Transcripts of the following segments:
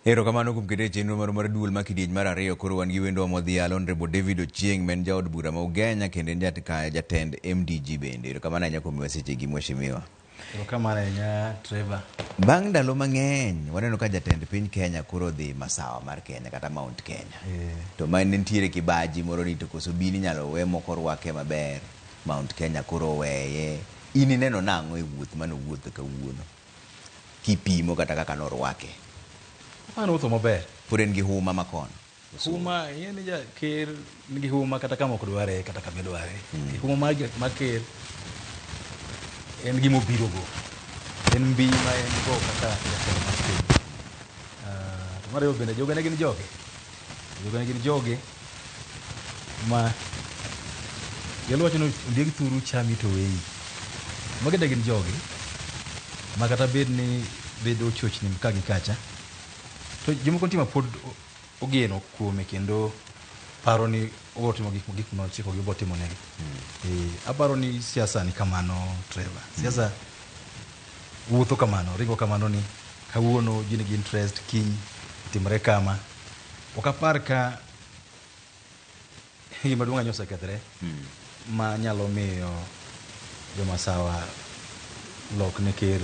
Erokamano kuom kete e chenro marwa mar duol ma kidieny mar ariyo. Koro wan gi wendwa modhial Honorable David Ochieng' ma en jaod bura ma Ugenya kendo en jatend MDG bende. Erokamano ahinya kuom miwa sechegi mheshimiwa. Erokamano ahinya Trevor. Bang' ndalo mang'eny waneno ka jatend piny Kenya koro odhi masawa mar Kenya kata Mount Kenya. To ma nitiere kibaji moro ni to koso bin inyalo we moko rwake maber Mount Kenya koro oweye. In ineno nang'o e wuoth mane owuotho kawuono? Kipimo kata kaka norwake. Mano wuotho maber. Pod en gi huma makono. Huma, ing'e ni ja ker nigi huma kata kama ok dware kata kama idware. Huma mar ker en gima obirogo. En mbi ma en go kaka jatelo mar piny. To mar ariyo bende jogene gin joge. Jogene gin joge ma jalo wacho ni ondieg thuru chami to weyi. Magi de gin joge ma kata bed ni bedo chochni ka gi kacha to jomoko nitie ma pod ogeno kuome kendo paro ni obiro timo gik mochiko gi obiro timo negi. Aparo ni siasa ni kamano Trevor. Siasa wuotho kamano, ringo kamano ni kawuono ji nigi interest, kiny timre kama. Ok apar ka gima duong' ahinya osekethre ma nyalo miyo jomasawa lok ne ker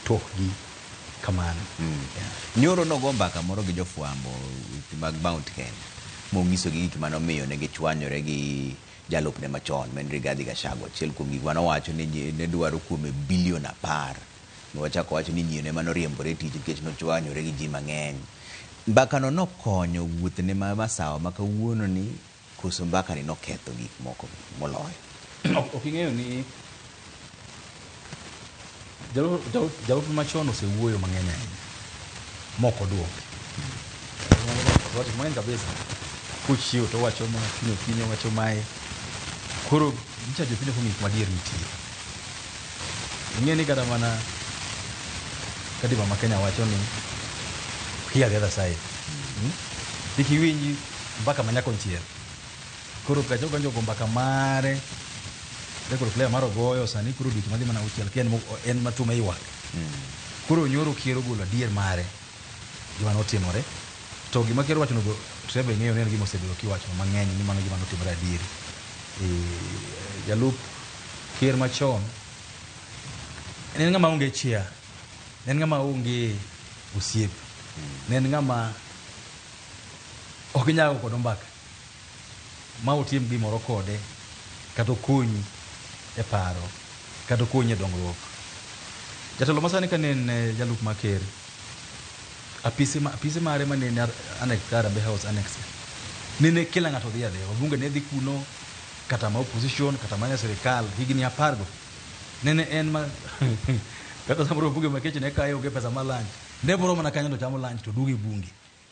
tokgi kamano. Yeah. Nyoro nogo mbaka moro gi jofwambo mag Mount Kenya monyisogi gik manomiyo ne gichwanyore gi jalupne machon ma en Rigathi Gachagua. Achiel kuom gik manowacho ni ne dwaro kuome bilion 10. Nochako wacho ni nyiene manoriembore e tich nikech nochwanyore gi ji mang'eny. Mbaka no nokonyo wuothne ma masawa ma kawuono ni koso mbaka ni noketho gik moko moloyo. Ok ing'eyo ni jalup machon osewuoyo mang'eny ahinya mok oduoke. Owacho mang'eny kabisa. Kochiewo to owacho ma, kiny okinyi owacho mae. Koro nyicha jopiny ok ong'eyo kuma adier nitie. Ing'e ni kata mana katiba ma Kenya wacho ni hear the other side. Kik iwinj mbaka ma nyakonchiel. Koro Gachagua njogo mbaka mare record player mar ogoyo sani koro dweche madhi mana auchiel ka en ma thum e ywak. Koro nyoro ker ogolo adier mare gima notimore. To gima ker owacho no Trevor ing'eyo ni en gima osebedo kiwacho mang'eny ni mano gima notimore adieri. Jalup ker machon ne en ng'ama onge chia, ne en ng'ama onge osiep, ne en ng'ama ok inyal go kode mbaka ma utim gimoro kode kata okonyi e paro kata okonyi e dongruok. Jatelo masani ka ne en jalup mar ker, apise mare mane annex Harambee House annex nene kila ng'ato dhi adhiya, wabunge ne dhi kuno kata ma opposition kata mana sirikal higni 10 go nene en ma kata samoro bunge ma kech ne kayo onge pesa mar lunch ne boro mana kanyo to chamo lunch to duogo e bunge.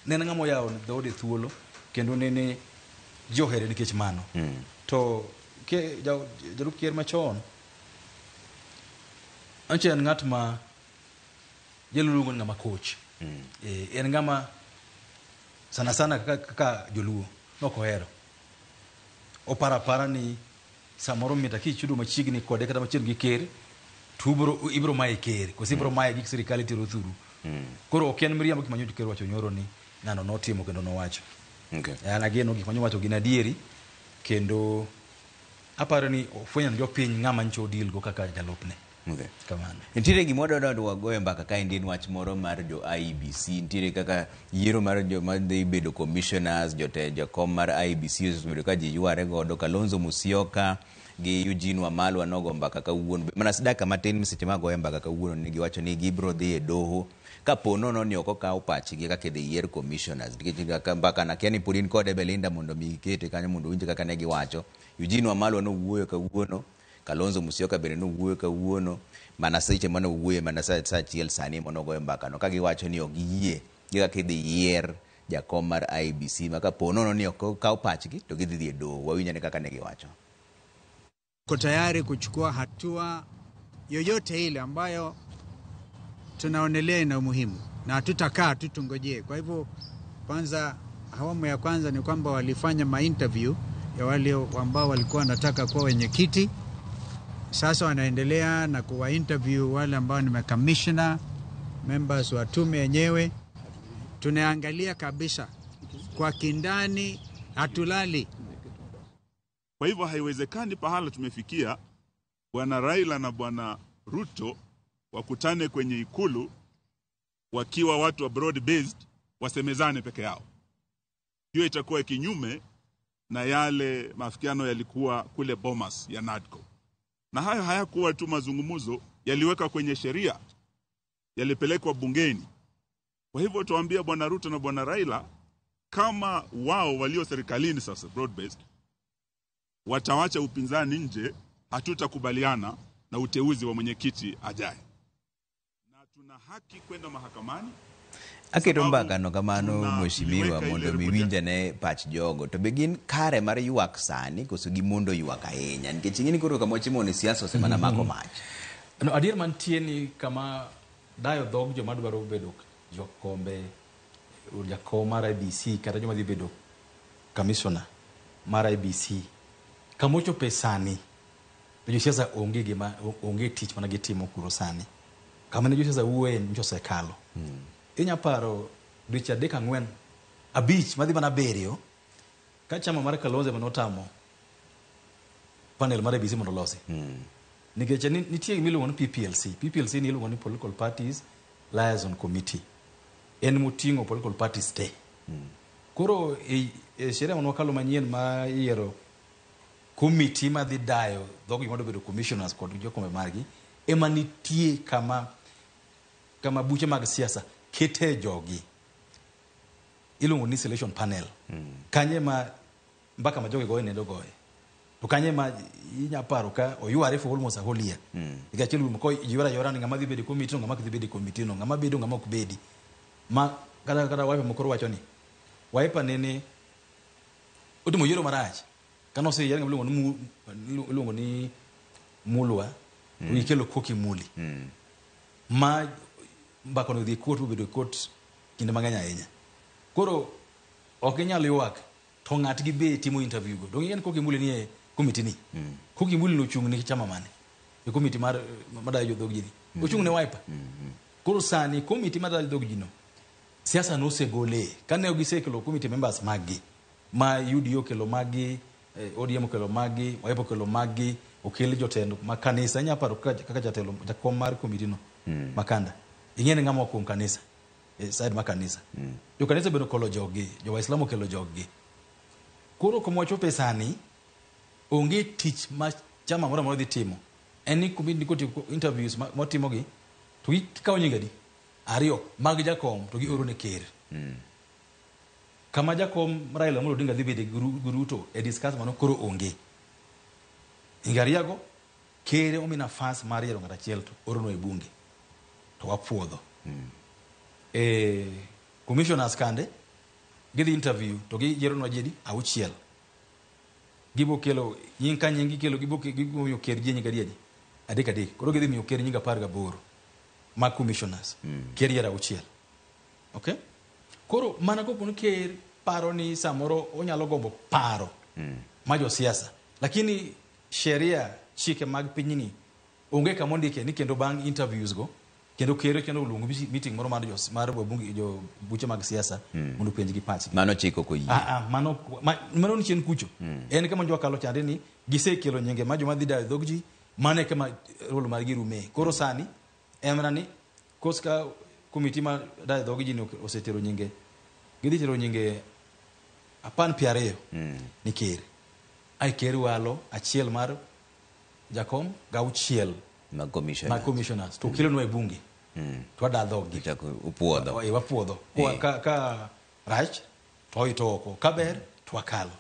Ne en ng'ama oyawo dhoode thuolo kendo nene ji ohere nikech mano. To jalup ker machon nyocha en ng'at ma joluo luongo ni ng'ama koch. En ng'ama sana sana kaka joluo nok ohero. Oparo apara ni samoro mita kichudo machiegni kode kata machiegni gi ker to ibiro maye ker koso ibiro maye gik sirikal itero thuru. Koro ok en miriambo gik ma nyocha ker owacho nyoro ni ng'ano notimo kendo nowacho. An ageno gik ma nyowacho gin adieri kendo aparo ni ofwenyo ne jopiny ng'ama nyocha odil go kaka jalupne. Kamano. Nitiere gima wadwa wagoyo mbaka kaendi en wach moro mar jo IEBC. Nitiere kaka yiero mar joma dhi bedo commissioners, jakom mar IEBC osebedo ka ji yware godo. Kalonzo Musyoka gi Eugene Wamalwa nogo mbaka kawuono. Mana dakika matin seche ma goyo mbaka kawuono ne giwacho ni gibiro dhi e doho kapo nono ni ok okaw pachgi kaka idhi yier commissioners. Nikech mbaka na kia ni pod in kode Belinda mondo mi ikete kanyo mondo uwinj kaka ne giwacho. Eugene Wamalwa nowuoyo kawuono. Kalonzo Musyoka bende nowuoyo kawuono mana seche mane owuoyo mana saa achiel sani ema nogoyo mbaka no ka giwacho ni ok giyie gi kaka idhi yier jakom mar IEBC ma kapo nono ni ok okaw pachgi to gidhi dhi e doho. Wawinj ane kaka ne giwacho. Tuko tayari kuchukua hatua yoyote ile ambayo tunaonelea ina umuhimu na hatutakaa tu tungojee. Kwa hivyo kwanza, awamu ya kwanza ni kwamba walifanya ma-interview ya wale ambao walikuwa wanataka kuwa wenyekiti. Sasa wanaendelea na kuwa interview wale ambao ni makamishna members wa tume yenyewe. Tunaangalia kabisa kwa kindani, hatulali. Kwa hivyo haiwezekani pahala tumefikia Bwana Raila na Bwana Ruto wakutane kwenye ikulu wakiwa watu wa broad based wasemezane peke yao. Hiyo itakuwa kinyume na yale maafikiano yalikuwa kule Bomas ya NADCO. Na hayo hayakuwa tu mazungumzo, yaliweka kwenye sheria, yalipelekwa bungeni. Kwa hivyo tuambia Bwana Ruto na Bwana Raila kama wao walio serikalini sasa broad based watawacha upinzani nje, hatutakubaliana na uteuzi wa mwenyekiti ajaye, na tuna haki kwenda mahakamani. Aketo Sababu mbaka no kamano mheshimiwa tuliweka ile mondo mi report winj ane pach jogo to be gin kare mar ywak sani koso gimondo ywak ahinya nikech ing'e ni koro kama wachimo ni siasa osemana mako mach. No, adier mantie ni kama dayo dhog joma dwaro bedo jokombe, jakom mar IEBC kata joma dhi bedo commissioner mar IEBC, kama ochope sani to josiasa onge gima onge tich mana gitimo kuro sani. Kama ne josiasa wuoye nyocha osekalo. Inya paro dweche 3 4 5 madhi mana 7 ka chama mar Kalonzo ema notamo panel mar IEBC mondo olosi. Nikech nitie gima iluongo ni PPLC. PPLC ni iluongo ni Political Parties Liaison Committee. En moting'o political parties te. Koro e sheria mane wakalo manyien ma yiero committee madhi dayo dhog joma dwa bedo commissioners kod jokombe margi ema nitie kama buche mag siasa kete jogi. Iluongo ni selection panel. Kanye ma mbaka ma jogi goye nendo goye. To kanye ma inya paro ka oyware for almost a whole year. Nikech achiel kuom ko ywara ywara ni ng'ama dhi bedo e committee no, ng'ama ok dhi bedo e committee no, ng'ama bedo, ng'ama ok bedi. Ma kata Wiper mokoro wacho ni Wiper nene otimo yiero marach. Kane oseyier ng'ama iluongo ni Mulwa, to gikelo Koki Muli. Ma mbaka no odhi e court obedo e court kinde mang'eny ahinya. Koro ok inyal ywak to ng'atgi be timo interview go. Donge ing'e ni Koki Muli ni e committee ni? Koki Muli nochung' ne chama mane? E committee mar madayo jodhog ji ni. Ochung' ne Wiper. Koro sani committee madayo dhog ji no, siasa nosegole. Kane gisekelo committee members mag-gi, ma UDA okelo mag-gi, ODM okelo mag-gi, Wiper okelo mag-gi, okel jotelo ma kanisa. Inya paro kaka jatelo jakom mar committee no, Makanda. Ing'e ni ng'ama kuom kanisa, e side mar kanisa. Jo kanisa bende okelo jog-gi, jo Waislamu okelo jog-gi. Koro kuma wachope sani, onge tich ma chama moro amora dhi timo. En ni committee kotieko interviews motimogi, to gikawo nying adi? 2 mag jakom to gioro ne ker. Kama jakom Raila Amolo Odinga dhi bede gi Ruto e discuss mano koro onge. Nying 2 go, ker omi nafas mar yiero ng'at achiel to orono e bunge. To wapuodho. Commissioners kande, gidhi interview to giyieronwa ji adi? 6. Gibo kelo nying ka nying gikelo gibo miyo ker ji nying adi adi? 3 3. Koro gidhi miyo ker nying 18 mag commissioners. Ker yiero 6. Okay? Koro mana kopo ni ker paro ni samoro onyalo gombo paro ma josiasa. Lakini sheria chike mag pinyni onge kama ondike ni kendo bang' interviews go kendo ker kendo oluongo meeting moro mar mar wabunge jo buche mag siasa mondo openj gi pachgi. Mano chik ok oyie. Mano mano ni chien kucho. En kama jwa kalo chande ni gisekelo nyinge ma joma dhi dayo dhog ji, mano e kama role margi rume. Koro sani en mana ni kos ka komiti ma dayo dhog ji ni osetero nyinge, gidhi tero nyinge 20 ni ker. Ai ker walo achiel mar jakom ga 6 mag commissioners. Mag commissioners to kelonwa e bunge. To wada dhog gi. Chako upuodho. Wapuodho. Ka rach to wawito oko. Ka ber to wakalo.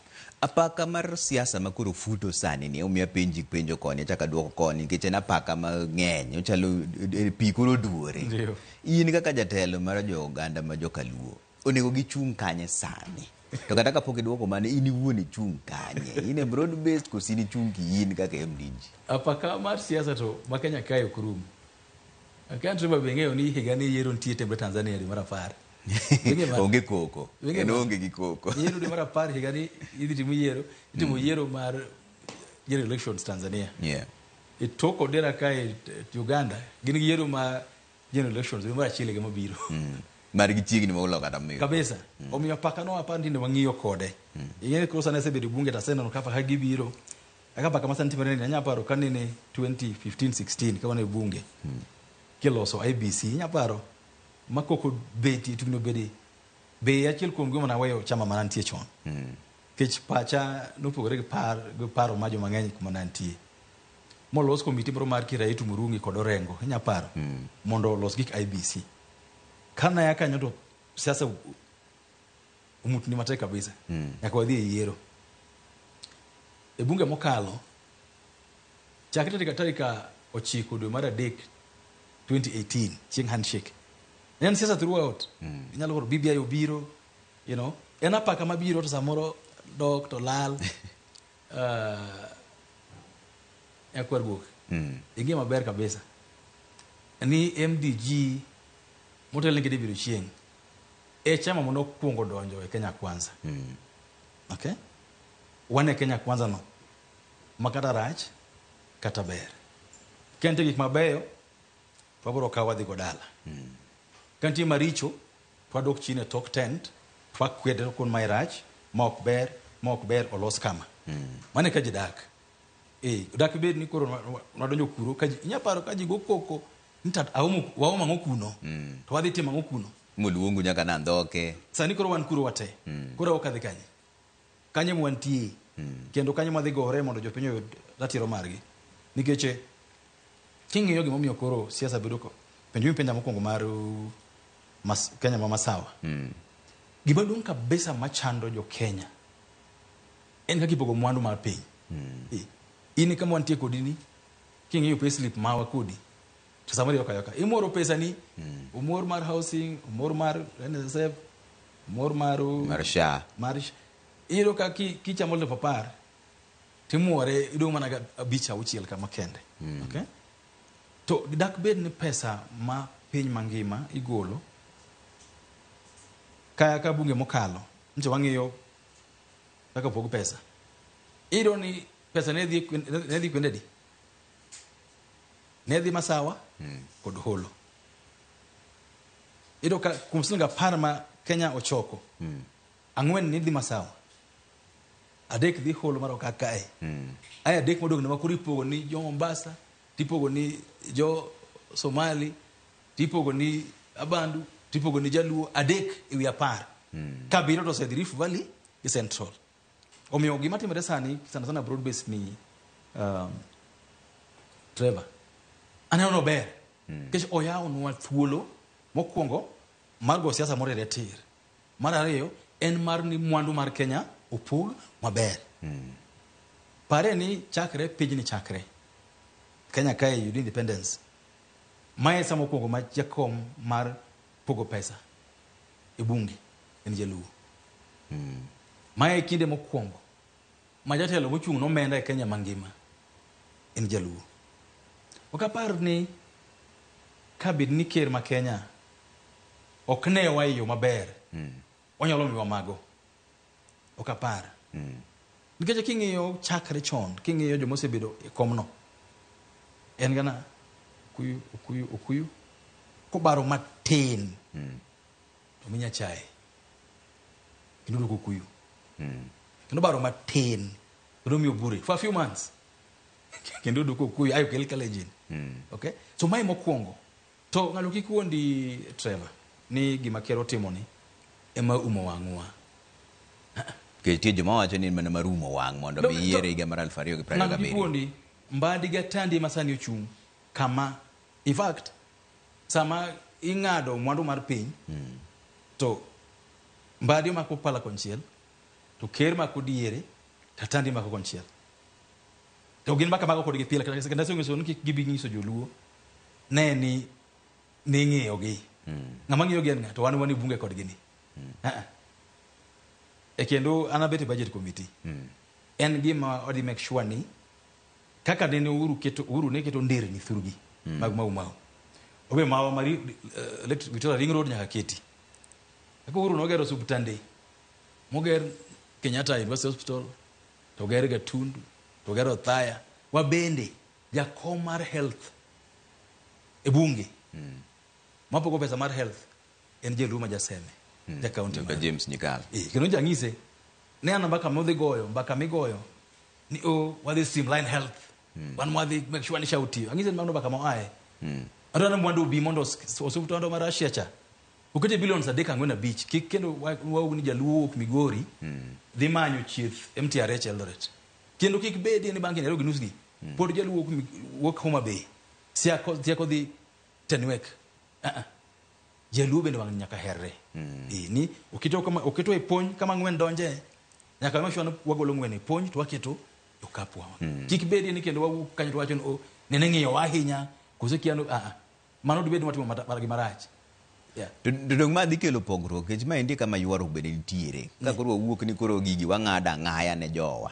Apaka mar siasa ma koro futo sani ni omiyo apenji penjo koni achako aduoko koni nikech en apaka mang'eny ochalo pi koro oduore. Ndio. In kaka jatelo mar jo oganda ma jokaluo onego gichung' kanye sani? To kata kapok iduoko mano in iwuon ichung' kanye? In e broad based koso in ichung' kiin kaka MDG? Apaka mar siasa to ma Kenya kae ok rum. Akia Trevor be ing'eyo ni higa ni yiero nitie timre Tanzania dwe mar 10. Ing'e mano? Onge koko. Ing'e En mano? onge gi koko. Yiero dwe mar 10 higa ni idhi timo yiero, itimo yiero mar general elections Tanzania. E tok Odera kae Uganda gin gi yiero ma general elections dwe mar 1 higa mabiro. Margi chiegni moloyo kata meru. Kabisa. Omiyo apaka no apar ni wang'iyo kode. Ing'e ni koro sani asebedo e bunge to aseneno kaka paka gibiro. Kaka paka ma sani timore ni anya paro ka nene 2015-16 ka wan e bunge. Kiloso IEBC inya paro ma koko betie tugni obede be achiel kuom gima naweyo chama mana nitie chon. Nikech pacha nopogore gi par gi paro ma joma ng'eny kuma nantie. Molos komiti moro mar Kiraitu Murungi kod Orengo inya paro mondo olos gik IEBC. Kane aa kanyo to siasa omutni matek kabisa. Nyaka wadhi e yiero. E bunge mokalo, chakre tarik 9 dwe mar 3 2018, chieng' handshake. Ne en siasa throughout. Inyalo koro BBI obiro, En apaka mabiro to samoro dok to lal. Nyakwar guok. Ing'e maber kabisa. Ni MDG motelne gi David Ochieng' e chama mane okwongo donjo e Kenya Kwanza. Okay? Wan e Kenya Kwanza no ma kata rach kata ber. Ka nitie gik mabeyo to wabiro kawo wadhi go dala. Ka nitie maricho to wadok chien e tok tent to wakwede kuon mae rach ma ok ber ma ok ber olos kama. Mano e ka ji dak. Dak bed ni koro wadonjo kuro ka ji inya paro ka ji go koko ni tat aomo waomo ang'o kuno to wadhi timo ang'o kuno. Moluongu nyaka Nandhoke. Sani koro wan kuro wate. Koro ok adhi kanye. Kanye mwantie. Kendo kanye mwadhi gore mondo jopiny oyud ratiro margi. Nikech king'iyo gimomiyo koro siasa bedo ko penjo mipenja mokwongo mar Kenya ma Masawa. Gima duong' kabisa machando jo Kenya en kaka ipogo mwandu mar piny. In kama wantie kodi ni king'iyo payslip mawa kodi to samoro yoka yoka imoro pesa ni umor mar housing, umor mar NSSF, umor mar Mar SHA. Mar iyudo ka kichamo 10,000 timuore idong' mana ga 5 6 kama kende. Okay? To dak bed ni pesa ma piny mangima igolo kaya ka bunge mokalo nche wang'iyo kaka pog pesa. Iyudo ni pesa ne dhi kuonde di? Ne dhi Masawa kod Holo. Iyudo ka kuom siling 10 ma Kenya ochoko, 4 ni dhi Masawa, 3 dhi Holo mar okak kae. Ae 3 modong' ne ma koro ipogo ni jo Mombasa, tipogo ni jo Somali, tipogo ni Abandu, tipogo ni Jaluo, 3 ewi 10. Kabiro to osedhi Rift Valley gi Central. Omiyo gima timore sani, sana sana broad based ni Trevor, aneno no ber. Nikech oyawonwa thuolo mokwongo mar go siasa moriere tir. Mar ariyo en mar ni mwandu mar Kenya opog maber. Pare ni chakre pinyni chakre Kenya kae yudo independence, mae sama mokwongo ma jakom mar pogo pesa e bunge en Jaluo. Mae kinde mokwongo ma jatelo mochung' nomenda e Kenya mangima en Jaluo. Ok apar ni ka bed ni ker ma Kenya ok newa e yo maber, onyalo miwa mago. Ok apar. Nikech king'iyo chakre chon, king'iyo joma osebedo e komno, en gana Okuyu, Okuyu, Okuyu, kobaro matin to mi Nyachae kendo duoko Okuyu. Kendo baro matin kendo miyo Obure for a few months kendo duoko Okuyu ayo kel Kalenjin. Okay? So mae mokwongo. To ng'ato kik wuondi Trevor ni gima ker otimo ni ema umo wang'wa. Nikech nitie joma wacho ni mana marumo wang' mondo mi yiere higa mar 2027. Ng'ato kik wuondi, Mbadi gi Atandi ema sani ochung' kama. In fact, sama ing'ado mwandu mar piny, to Mbadi omako pala konchiel, to ker mako diere, to Atandi mako konchiel. To gin mbaka mago kodgi pile, kata asenyiso ni kik gibi nyiso joluo ne ni ng'iyogi. Ng'ama ng'iyogi en ng'a? To wan wan e bunge kodgi ni. E kendo an abet e budget committee. En gima wadhi make sure ni kaka nene Uhuru keto, Uhuru ne keto nderni thurgi mag Mau Mau. Obe mawa mar Lake Victoria Ring Road nyaka keti. Kaka Uhuru nogero osiptande, moger Kenyatta University Hospital, to oger Gatundu, to oger Othaya. Wabende jakom mar health e bunge mapogo pesa mar health en jaluo ma jaseme ja county Dr. James Nyikal. Kendo jang'ise ne an mbaka modhi goyo mbaka migoyo ni o wadhi streamline health wan wadhi make sure ni SHA otiyo. Ang'ise ni mano mbaka moaye. Adwaro ni mwandu obi mondo osuptando mar Russia cha okete billions 3 4 5 kik kendo wawuog ni jaluo wuok Migori dhi manyo chieth MTRH Eldoret kendo kik bedie ni bang' Nairobi nus gi pod jaluo wuok wuok Homa Bay Siako dhi Tenwek. Jaluo bende wang' nyaka herre. Ni oketo kama oketo e pony kama ng'wen donje nyaka make sure ni wagolo ng'wen e pony to waketo e okapu wa. Kik bedie ni kendo wawuok kanyo to wacho ni nene ng'iyowa ahinya koso kia no mano dibed ni watimo gimarach. Yeah. To dong' ma dhi kelo pogruok nikech ma endi kama ywaruok bende nitiere. Ka koro wawuok ni koro gigi wang'ado ang'aya ne jowa.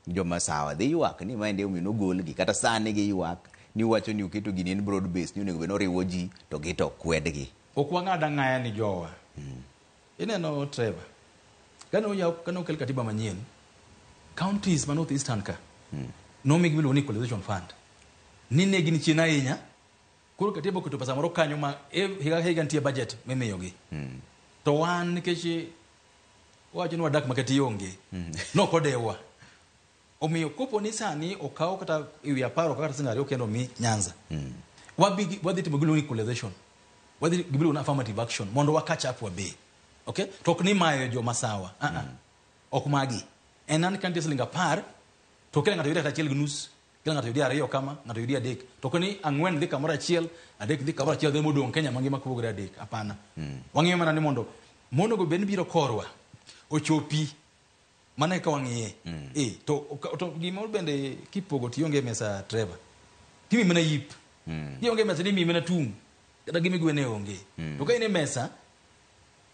Joma sawa dhi ywak ni maendi omiyo nogolgi kata sani giywak ni wacho ni oketo gini en broad base ni onego bed ni oriwo ji to gi to kwedgi. Ok wang'ad ang'aya ni jowa. Ineno Trevor. Kane okel katiba manyien, counties ma North Eastern ka nomigi miluongo ni equalization fund. Ni ne gin chien ahinya. Koro katiba oketo pesa moro kanyo ma higa ka higa nitie budget mimiyogi. To wan nikech wacho ni wadak makata ionge. Nokodewwa. Omiyo kopo ni sani okaw kata ewi 10 okaw kata siling 2 kendo mi Nyanza. Wadhi timo gimiluongo ni equalization. Wadhi gimiluongo ni affirmative action mondo wa catch up wabe. Okay? To ok ni mayo joma sawa. Ok magi. En an kantie siling 10 to kila ng'ato yudo kata 1.5, kila ng'ato yudi 2 kama, ng'ato yudi 3. To ok ni 4 dhi kamoro achiel, 3 dhi kamoro achiel, dhi modong' Kenya mangima kopogore 3. Hapana. Wang'iyo mana ni mondo monego bed ni biro korwa ochopi mana ka wang'iye. To gimoro bende kipogo to ionge mesa Trevor. Timi mana yip. Ionge mesa ni mi mana tung'. Kata gimi gwene onge. To ka in e mesa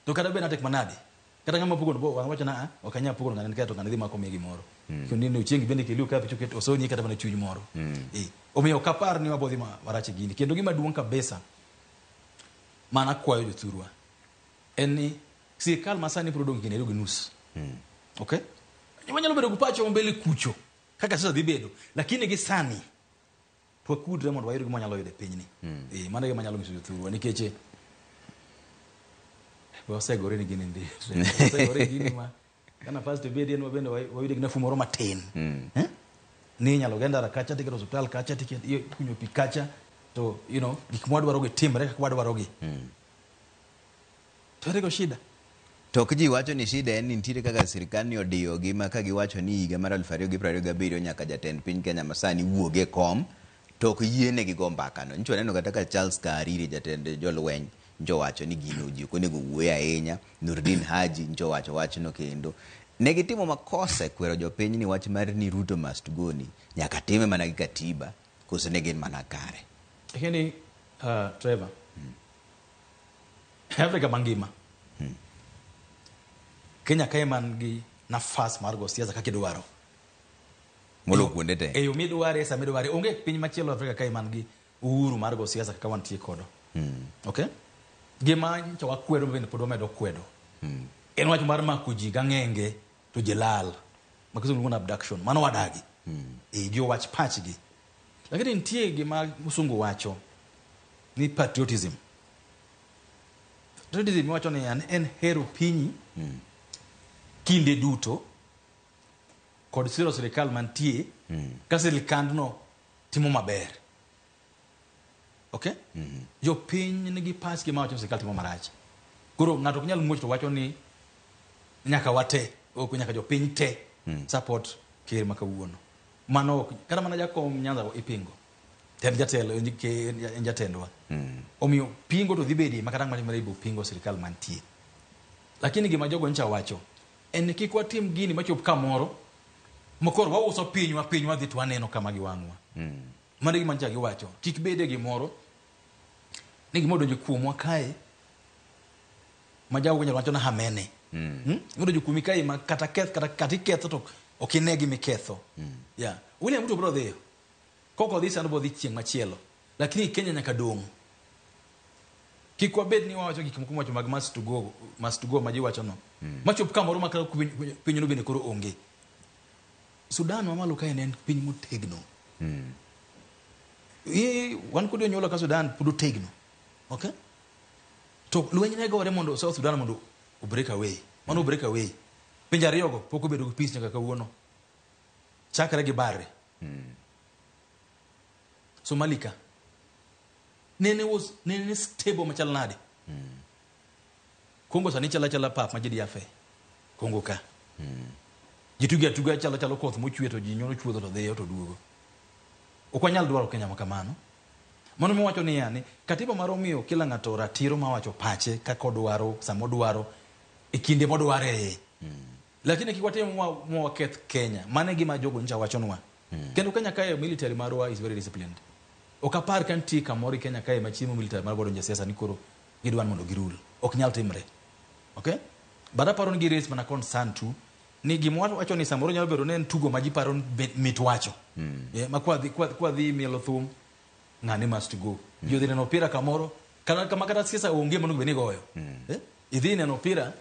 to kata bed natek manade. Kata ng'ama pogo bo wacho na ok anyal pogo ng'ane to ng'ane dhi mako miye gimoro. Kendo ni ochieng' bende keliu ka picho keto osoni kata mana chuny moro. Omiyo ok apar ni wabodhi marach e gini. Kendo gima duong' kabisa mana kwayo jothurwa en ni sirikal ma sani biro dong' higni 2.5. Okay? Wanyalo bedo gi pacho mbele kucho kaka sasa dhi bedo, lakini gi sani to wakudre mondo wayud gima wanyalo yudo e pinyni. Mano e gima anyalo nyiso jothurwa nikech wasegore ni gini ndi. Wasegore gini ma ka nafas to bedie ni wabende wayude gi nafuu moro matin. Ni inyalo ger ndara kacha, tiketo osiptal kacha, tikunyo pi kacha, to gik mwadwaro gi timre kaka wadwaro gi. To ere go shida? To ok ji wacho ni shida en ni nitiere kaka sirikal ni odiyogi ma ka giwacho ni higa mar 2027 nyaka jatend piny Kenya masani wuog e kom to ok yienegi go mbaka no. Nyicho waneno kata ka Charles Karire jatend jolweny njo wacho ni gino ji ok onego wuoye ahinya. Nurdin Haji njo wacho wachno kendo. Ne gitimo makosa e kwero jopiny ni wach mar ni Ruto must go ni nyaka time mana gi katiba koso ne gin mana kare. Lakini Trevor, Afrika mangima Kenya kae man gi nafas mar go siasa kaka idwaro. Molo kuonde te. E yo midware, sa midware. Onge piny machielo Afrika kae man gi uhuru mar go siasa kaka wantie kodo. Okay? Gima nyocha wakwedo bende pod wamedo kwedo. En wach mar mako ji gang'enge to ji lal. Ma kisungu luongo ni abduction. Mano wadagi. Ji owach pachgi. Lakini nitie gima musungu wacho ni patriotism. Patriotism wacho ni en hero pinyi kinde duto kod siro sirikal mantie ka sirikandno timo maber. Okay? Jopiny nigi pachgi mawacho ni sirikal timo marach. Koro ng'ato ok nyal muoch to wacho ni nyaka wate, ok nyaka jopiny te support ker ma kawuono. Mano ok, kata mana jakom Nyanza ipingo. En jatelo, en jatendwa. Omiyo pingo to dhi bedie ma kata ng'ama timore ibo pingo sirikal mantie. Lakini gima jogo nyocha wacho en ni kik watim gini machop kamoro mokoro wauso pinywa, pinywa dhi to waneno kama gi wang'wa. Mano e gima nyocha giwacho. Kik bede gimoro ni gima odonjo kuomwa kae ma jago nyalo wacho na hamene. Gima odonjo kuomi kae ma kata keth, kata iketho to ok ine gima iketho. Yeah. William Ruto biro dhiyo. Kok odhi sani biro dhi chieng' machielo. Lakini Kenya nyaka dong'. Kik wabed ni wawacho gik moko mwacho mag must go, must go ma ji wacho no. Machop kamoro ma kata pinyno bende koro onge. Sudan mamalo kae ne en piny motegno. Wan kod jonyuol ka Sudan pod otegno. Okay? To lweny ne gore mondo South Sudan mondo o break away. Mano break away. Pinje ariyogo pok obedo gi peace nyaka kawuono. Chakre gi bare. Somali ka. Nene was nene stable machal nade. Congo sani chalo achala pap ma ji diafe. Congo ka. Ji tugo atuga chalo chalo koth mochwe to ji nyono chuodho to dhiyo to duogo. Ok wanyal dwaro Kenya ma kamano. Mano miwacho niya ni katiba mar omiyo kila ng'ato ratiro mar wacho pache kaka odwaro, sama odwaro, e kinde modware. Lakini kik watim mwa waketh Kenya. Mano e gima jogo nyocha wachonwa. Kendo Kenya kae military marwa is very disciplined. Ok apar ka nitie kamoro e Kenya kae ma chiemo military marwa donjo e siasa ni koro gidwa ni mondo girul. Ok nyal timre. Okay? But aparo ni gi raise mana concern tu ni gima wacho ni samoro nyalo bedo ni en tugo ma ji paro ni mit wacho. Ma kwa dhi mielo thum ng'ane must go. Ji odhi neno opira kamoro kata kama kata siasa onge monego bed ni igoyo. Idhi neno opira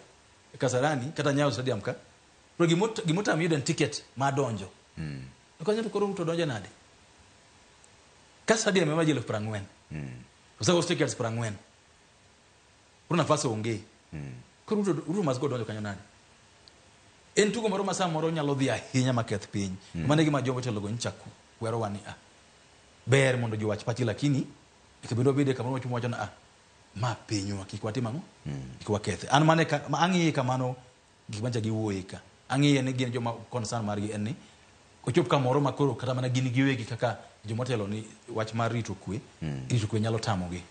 Kasarani kata Nyayo Stadium ka. To gimotami yudo en ticket mar donjo. To kanyo to koro Ruto donjo nade? Ka stadium ema ji 40,000. Oseus tickets 40,000. Koro nafas onge. Koro Ruto must go donjo kanyo nade? En tugo moro ma samoro nyalo dhi ahinya maketh piny. Mano e gima jogo telogo nyocha kwerowa ni ah, ber mondo ji owach pachgi lakini nyaka bed wabede kamoro wacho wacho ni ah, ma pinywa kik watim ang'o? Kik wakethe. An mane ka, ma ang'iye kamano gik mancha giwuoye ka. Ang'iye ni gin joma concern margi en ni ochop kamoro ma koro kata mana gin giwegi kaka jomotelo ni wach mar rito kwe, rito kwe nyalo tamogi.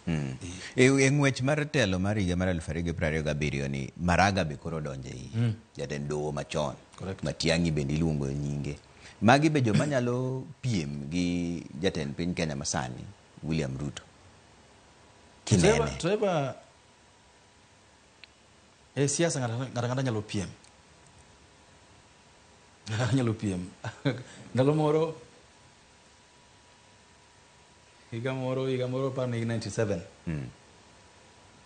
E ng'wech mar telo mar higa mar 2027 ni Maraga be koro donjo e iye. Jatend doho machon. Correct. Matiang'i bende iluongo e nyinge. Magi be joma nyalo piem gi jatend piny Kenya masani William Ruto. Kinene. Trevor, e siasa ng'ato ang'ata nyalo piem. Ng'ato nyalo piem. Ndalo moro higa moro aparo ni 97.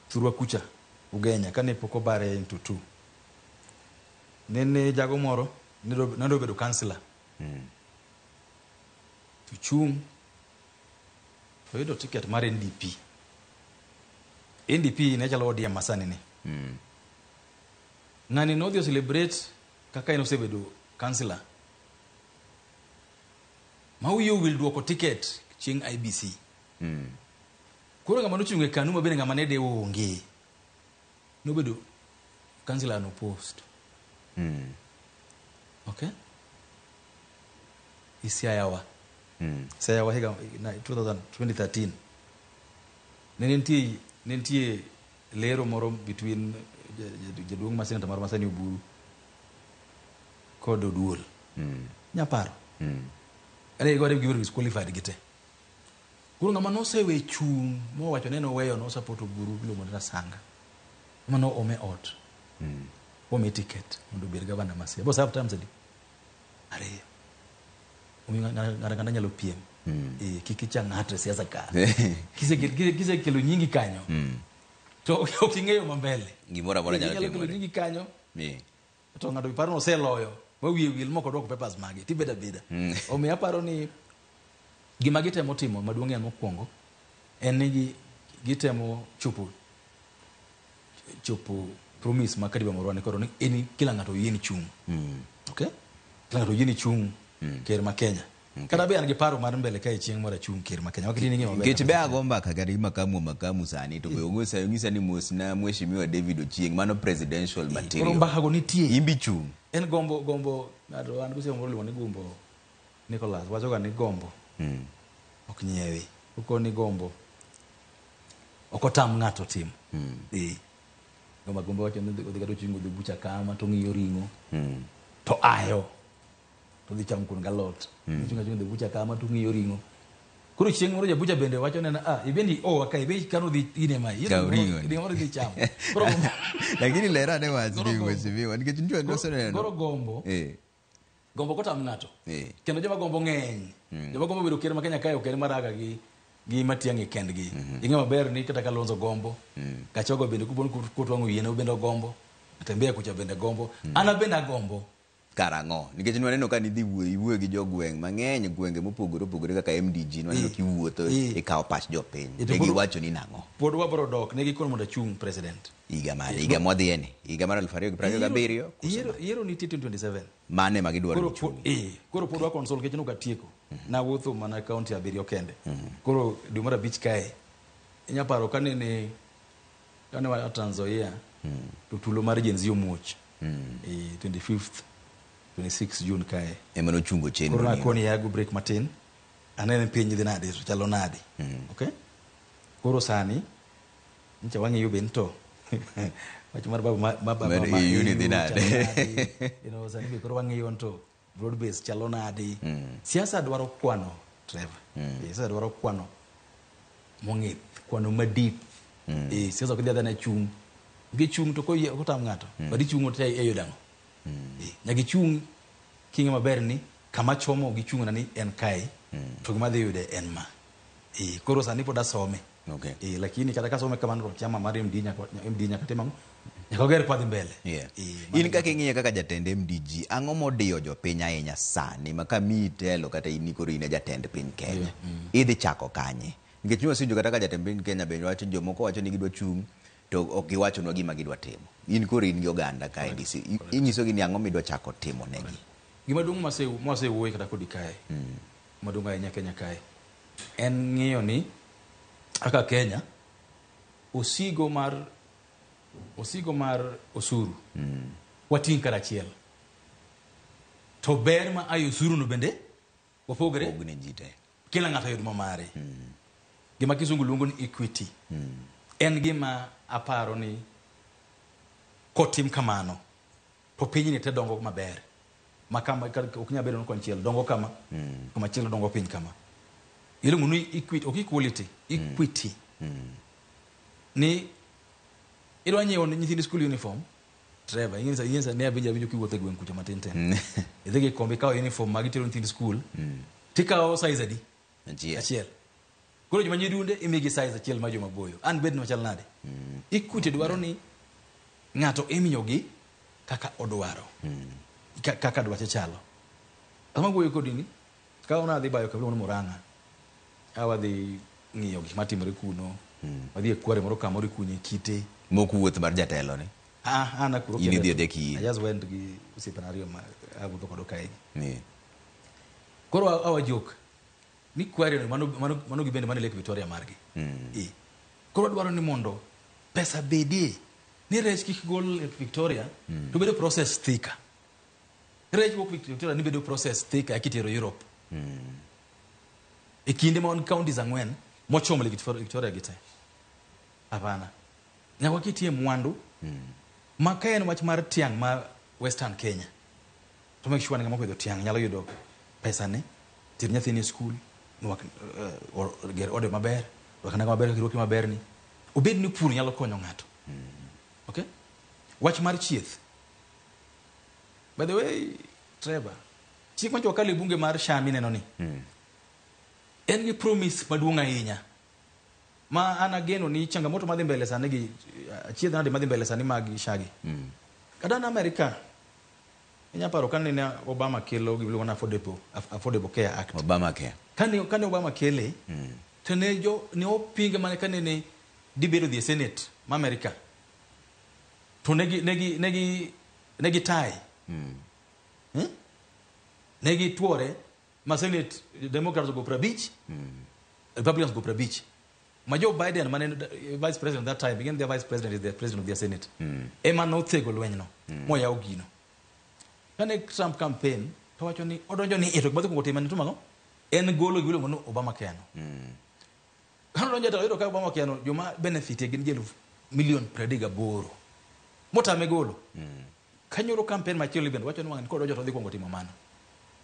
Thurwa kucha Ugenya kane pok obare into two. Nene jago moro ne dwa bedo councillor. To chung' to oyudo ticket mar NDP. NDP ne chalo ODM masani ni. Ng'ani nodhi o celebrate kaka en osebedo councillor. Ma wiye owil duoko ticket chieng' IEBC. Koro ng'ama nochung' e KANU ma bende ng'ama ne dewo onge. Nobedo councillor no post. Okay? Isiayawa. Siaya higa 2013. Ne nitie lero moro between jaduong' ma senator mar Masani Oburu kod Oduol. Nyaparo. Ane gore gibedo disqualified gite. Koro ng'ama nosewe chung' mowacho ni noweyo no support Oburu iluongo ni Rasanga. Ema no ome ot. Omi ticket mondo obed gavana ma Siaya. Bo serve terms adi? Ariyo. Omiyo ng'ato ang'ata nyalo piem. Kik icha ng'ato e siasa ka. Kisekelo nyingi kanyo. To ok ing'eyo ma mbele. Gimoro amora nyalo Inyalo kelo timore. nyingi kanyo. To ng'ato paro ni oseloyo ma wiye wil mok odwoko papers mage tibedo abeda. Omiyo aparo ni gima gitemo timo maduong' en mokwongo en ni gitemo chopo promise ma katiba marwa ni koro ni en kila ng'ato oyie ni chung'. Okay? Kila ng'ato oyie ni chung' ker ma Kenya. Kata be an gi paro mar mbele kae chieng' moro achung' ker ma Kenya. Wakati in ing'eyo maber. Nikech be ago mbaka kata gi makamu sani to be ong'isa ni mosna mheshimiwa David Ochieng mano presidential Koro material. mbaka go nitie. Imbi chung'. En gombo ng'ato an gosiepa moro iluongo ni Gumbo Nicholas wacho ga ni gombo ok nyiewi. Okoni gombo ok otam ng'ato timo. Gombo gombo wacho ni odhi kata ochung' odhi bucha kama to ong'iyo ring'o. To ayo. To odhi chamo kuon galot. Ochung' achung' odhi bucha kama to ong'iyo ring'o. Koro chieng' moro jabucha bende wacho ne ah ibendi owa ka ibe kano dhi ine ma. Kaw ring'o ni. Ring'o moro idhi chamo. Koro gombo Lakini lera ne wach Koro ni gombo. mheshimiwa nikech nitie noseneno. Koro gombo gombo kotam ng'ato. Kendo joma gombo ng'eny. Joma gombo bedo ker ma Kenya kae ok en Maraga gi Matiang'i kendgi. Ing'e maber ni kata Kalonzo gombo. Gachagua bende kuponi kotwang'o yien bende ogombo. Natembeya kucha bende gombo. An bende agombo. Karang'o? Nikech nwaneno ka nidhi wuoyo iwuoyo gi jogweng' mang'eny gwenge mopogore opogore kaka MDG nwaneno kiwuotho ikawo pach jopiny. Ne giwacho ni nang'o? Pod wabro dok, ne gikon mondo achung' president. Higa mane? Higa mwadhiye ni? Higa mar 2027? Yiero nitie 2027. Mane ma gidwaro ni ichung'? Koro pod wa consult nikech nok atieko. Nawuotho mana county 7 kende. Koro dwe mar 5 kae, inya paro kanene kane wa Trans Nzoia, to tulo mar Gen Z omuoch. 25th 26 June kae. Ema nochungo chenro. Koro nakoni yago break matin. Anene piny dhi nade, to chalo nade. Okay? Koro sani, nyicha wang'iyo ben to. Wach mar baba ma baba ma EU ni dhi nade. You know, sani be koro wang'iyo to broad base chalo nade. Siasa dwaro kwano, Trevor. Siasa dwaro kwano mong'ith, kwano madip. Siasa ok dhi adhana chung'. Gichung' to koyie ok otam ng'ato. But ichung' to e yudo ang'o? Nyaka ichung' king'e maber ni kama chomo gichung' na ni en kae, to gima dhi yude en ma. Koro sani pod asome. Okay. Lakini kata kasome kamano to chama mar MD nyaka MD nyaka tim ang'o? Nyaka oger kwa dhi mbele. In kaka ing'iye kaka jatend MDG, ang'o modiyo jopiny ahinya sani ma ka miyi telo kata in koro in e jatend piny Kenya? Idhi chako kanye? Nikech nywasewinjo kata ka jatend piny Kenya bende wacho jomoko wacho ni gidwa chung' to ok giwachonwa gima gidwa timo. In koro in gi oganda ka NDC. Inyisogi ni ang'o midwa chako timo negi? Gima duong' mwasewuoye kata kodi kae, maduong' ahinya Kenya kae, en ng'iyo ni kaka Kenya osigo mar osuru wating' karachiel. To ber ma ayo osuru no bende wapogre. Pogne ji te. Kila ng'ato oyud mamare. Gima kizungu luongo ni equity. En gima aparo ni kotim kamano to pinyni te dongo maber. Ma kama ok nyal bedo ni konchiel dongo kama, komachielo dongo piny kama. Iluongo ni equity, ok equality, equity. Ni idwa nyiewo ne nyithind school uniform, Trevor, ing'e ne awinjo kiwuotho e gweng' kucha matin tin. Idhi gi kombe ikawo uniform mag itero nyithind school, tikawo size adi? Achiel. Koro joma nyidunde imigi size achiel ma joma boyo. An bed machal nade? Equity dwaro ni ng'ato imiyogi kaka odwaro. Kaka dwache chalo. Sama wuoyo kodi ni, ka wana dhi bayo kabila Murang'a, awadhi ng'iyo gik matimore kuno, wadhi e kware moro kamoro ikunye kite. Mok wuoth mar jatelo ni? An akuro In idhi adhi ki I just went gi osiepena ariyo ma awuotho kodo kae. Koro awa jok ni kware no mano gibende mane Lake Victoria margi. Koro dwaro ni mondo pesa bedie ni rech kik gol Lake Victoria to bedo process thika. Rech wuok Victoria ni bedo process thika ekitero Europe. E kinde ma wan counties 4 mochomo Lake Victoria gi te. Hapana. Nyaka waketie mwandu ma ka en wach mar tiang' ma Western Kenya. To make sure ni ng'ama opidho tiang' nyalo yudo pesa ne, ter nyathine e school, ger ode maber, rwak nanga maber kaka irwaki maber ni. Obed ni pur nyalo konyo ng'ato. Okay? Wach mar chieth. By the way, Trevor, chik mancho wakalo e bunge mar SHA mineno ni. En gi promise maduong' ahinya. Ma an ageno ni changamoto madhi mbele sani gi achiedh nade madhi mbele sani mag SHA gi. Kata an Amerika, inya paro kane ne Obama kelo gima iluongo ni Affordable Care Act. Obama Care. Kane Obama kele, to ne jo ne opinge mana kane ne debate odhi e Senate ma Amerika. To negi tie. Negi tuore ma Senate Democrats ogo 50, Republicans ogo 50. Ma Joe Biden mane vice president that time, again their vice president is the president of their Senate. Ema nothego lweny no, moyawo gino. Kane Trump campaign, to wacho ni odonjo ni to gima dhi kuongo timo en timo ang'o? En golo gima iluongo ni Obamacare no. Kane odonjo to oyudo ka Obamacare no joma benefit gin ji milion 38. Motame golo. Kanyoro campaign machielo bende wacho ni wang'ni kodonjo to odhi kuongo timo mano.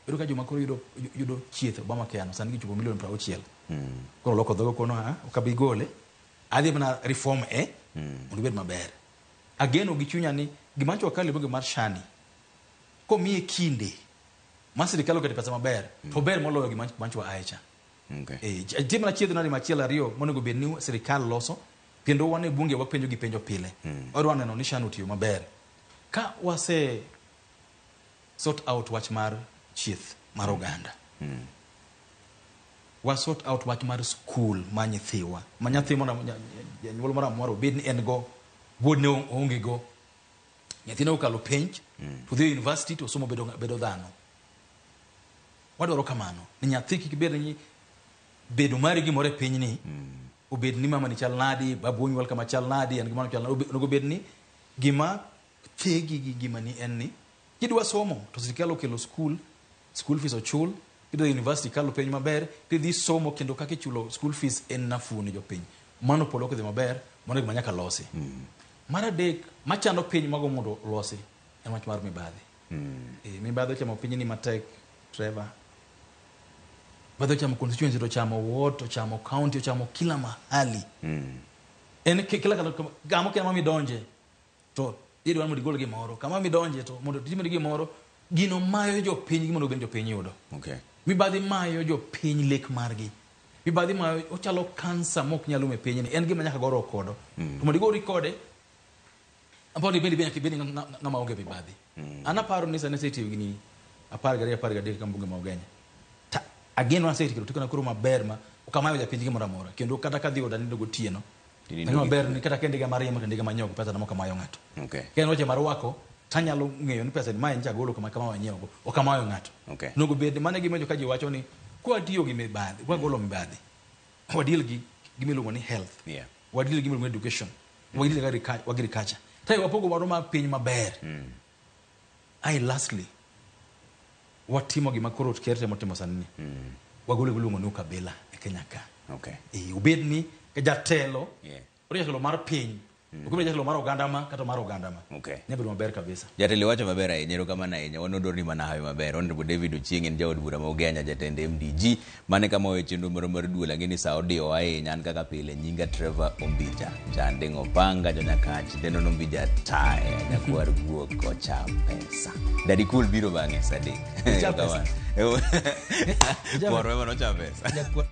Yudo ka joma koro yudo chieth Obamacare no sani gichopo milion 60. Koro loko dhogo kono, ok abi gole. Adhi mana reform e mondo obed maber. Ageno gi chunya ni gima ncho wakalo e bunge mar SHA ni komiye kinde ma sirikal oketo pesa maber to ber moloyo gima ncho ae cha. Nitie mana chiedh nade machielo ariyo monego bed ni sirikal loso kendo wan e bunge wapenjo gi penjo pile. Wadwa neno ni SHA no otiyo maber. Ka wase sort out wach mar chieth mar oganda. Wa sort out wach mar skul mar nyithiwa. Ma nyathi moro janyuol moro amora obed ni en go, wuodne oonge go. Nyathine okalo penj, to dhi e university to somo bedo dhano. Wadwaro kamano. Ni nyathi kik bed ni bedo mari gimoro e pinyni, obed ni mama ni chal nadi, babu onyuol kama chal nadi, en gimoro chal nadi, onego bed ni gima thegi gi gimani en ni kidwa somo to sirikal okelo skul, school fees ochul, kidhi university kalo penj maber, tidhi somo kendo kaka ichulo school fees en nafuu ne jopiny. Mano pod ok odhi maber, mano gima nyaka losi. Mar adek, machando piny mago mondo olosi en wach mar mibadhi. Mibadhi ochamo pinyni matek, Trevor. Mibadhi ochamo constituency, to ochamo ward, to ochamo county, ochamo kila mahali. En kila kama kama midonje to idwaro mondo igol gimoro, kama midonje to mondo itimni gimoro, gino mayo jopiny gima onego bed ni jopiny yudo. Mibadhi mayo jopiny lek margi. Mibadhi mayo ochalo kansa mok nyal rumo e pinyni. En gima nyaka goruok kodo. To mondo igori kode, aparo ni bende nyaka ibed ng'ama onge mibadhi. An aparo ni sani asetiyo gini 12 13 ka mbunge ma Ugenya. Ta ageno asetiyo tikona koro maber ma ok amayo japiny gimoro amora. Kendo kata kadhi oda nindo gotieno. Tinindo Ang'e maber ni kata ka ndiga mariembo to ndiga manyiewo gi pesa na mok amayo ng'ato. Ka en weche mar rwako, tanyalo ng'eyo ni pesa ni mae nyicha agolo kama kama wanyiewo go, ok amayo ng'ato. Onego bed mano e gima ka ji wacho ni kwatiyo gi mibadhi, kwagolo mibadhi, wadeal gi gima iluongo ni health. Wadeal gi gima iluongo ni education. Wadeal gi agriculture. Tai wapogo moro mar piny maber. Ai lastly, watimo gima koro ker temo timo sani ni. Wagolo gima iluongo ni ukabila e Kenya ka. Obed ni jatelo, jatelo mar piny, ok obed jatelo mar oganda ma kata mar oganda ma. Nyalo bedo maber kabisa. Jatelo wacho maber ahinya, erokamano ahinya. Wan odwaro ni mana hawi maber. Honorable David Ochieng en jaod bura ma Ugenya, jatend MDG. Mane kama owe chenro moro mar duol, ang'e ni sa odiyo ahinya. An kaka pile, nyinga Trevor Ombija. Janding' Opanga, Jonyakach, Deno Ombija taya, nyakwar guok ocham pesa. Daddy Cool biro bang'e sa 3. Ocham pesa. Erokamano. Kwar wema nocham pesa. Nyakwar.